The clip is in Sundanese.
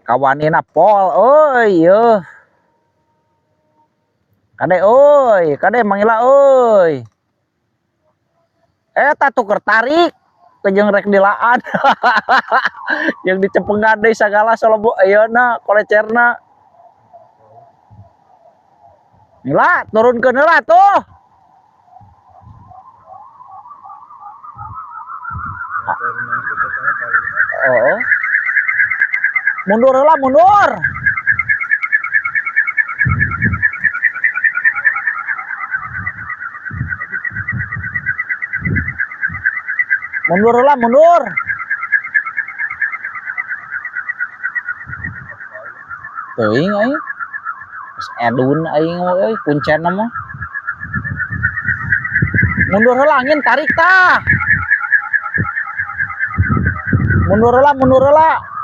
Kawanina pol euy yeuh. Kade euy, kade mangila euy. Eta tuker tarik jeung rek dilaan. Jeung dicepengan deui sagala solobo ayeuna kolecerna. Mila turunkeun heula tuh. Oh. Mundur heula, mundur. Mundur heula, mundur. Teuing aing. Geus edun aing mah euy kuncen mah. Mundur heula angin tarik tah. Mundur heula, mundur heula.